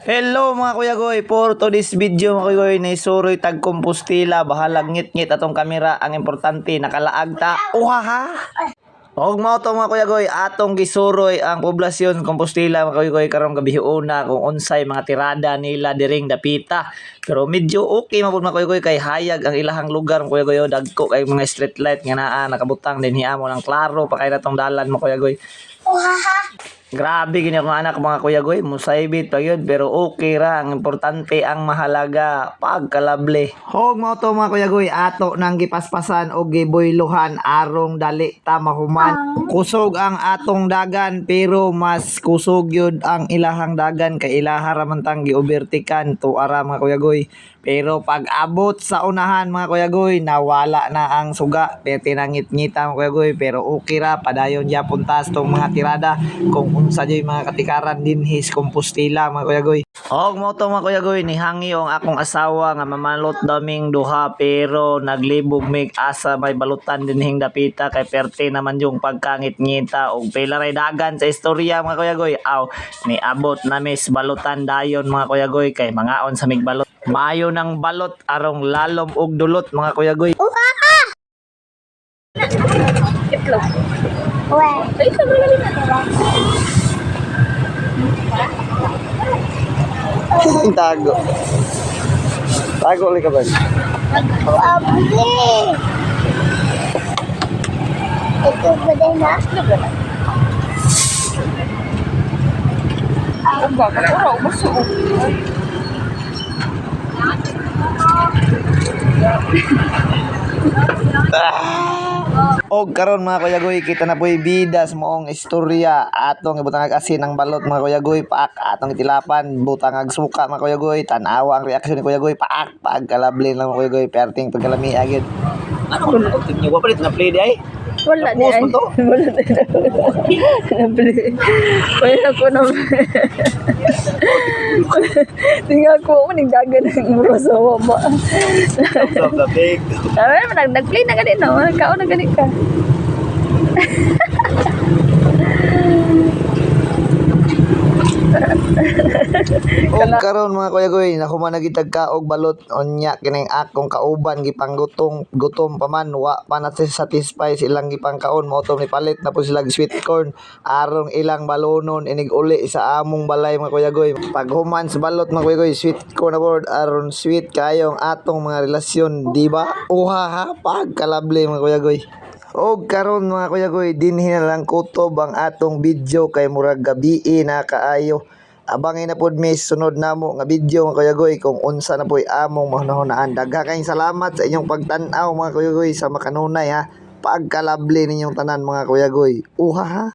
Hello, mga kuya goy, for today's video, mga kuya goy, naisuroy tag Compostela, bahalag ngit-ngit atong kamera, ang importante nakalaag ta. Uhaha. Og mao to, mga kuya goy, atong gisuroy ang poblasyon Compostela, mga kuya goy, karong gabi una kung unsay mga tirada nila diring dapita. Pero medyo okay man pud, mga kuya goy, kay hayag ang ilahang lugar, mga kuya goy, oh, dagko kay mga street light nga naa nakabutang dinhi amo nang klaro pa kay natong dalan, mga kuya goy. Grabe gini akong anak, mga kuya goy, musaybit pa yun, pero okay ra, ang importante, ang mahalaga, pagkalable. Hog mao to, mga kuya goy, ato nang gipaspasan og giboylohan arong dali ta mahuman. Kusog ang atong dagan pero mas kusog yun ang ilahang dagan kay ilaha ra man tang giobertikan to ara, mga kuya goy. Pero pag abot sa unahan, mga kuya goy, nawala na ang suga. Pete nangit-ngita, mga kuya goy, pero okay ra, padayon yapon tas tong mga tirada kung unsa jud mga katikaran dinhi sa Compostela, mga kuya goy. Og mao to, mga kuya goy, nihangyo ang akong asawa nga mamalot daming duha pero naglibog mig asa may balutan dinhing dapita kay perte naman yung pagkangit-ngita og pila ray dagan sa istorya, mga kuya goy. Aw, niabot na mis balutan dayon, mga kuya goy, kay mangaon sa mig balot. Maayo ng balot arong lalom og dulot, mga kuya goy. Itlog. Uwe. Ay, itlog na galing na. Tago. Tago ulit ka ba? Uabli. Ito ba din na? Itlog na. Ang baga ko raw, masuot. Og karon, mga kuya goy, kita na po'y bida sa moong istorya. Atong ibutang asin ang balot, mga kuya goy, paak atong itilapan, butang ag suka, mga kuya goy, tan-awa ang reaksyon ni Kuya Goy, paak pagkalable lang, mga kuya goy, perting pagkalami agad. Ano ko na tingnan wa palit na play di ay? Wala di Tapos ay. mo to? Wala di. Nabli. Wala ko na. Tingnan ko, manigdagan ng muro sa baba. Ay, nag-play na gani no. Nagkaon na gani ka. Og karon, mga kuya goy, nahuman na gitag kaog balot, unya kining akong kauban gipanggutong gutom pa man, wa pa na satisfy sa ilang gipangkaon, mao to palit na po sila og sweet corn arong ilang balonon inig uli sa among balay, mga kuya goy. Paghuman sa balot, mga kuya goy, sweet corn aboard aron sweet kayong atong mga relasyon, di ba? Uha ha, pagkalable, mga kuya goy. Og karon, mga kuya goy, dinhi na lang kutob ang atong video kay murag gabii na kaayo. Abangin na pod mi sunod namo nga video, mga kuya goy, kung unsa na po'y among mahunahunaan. Daghan kayong salamat sa inyong pagtan-aw, mga kuya goy, sa makanunay ha. Pagkalable ninyong tanan, mga kuya goy. Uha ha.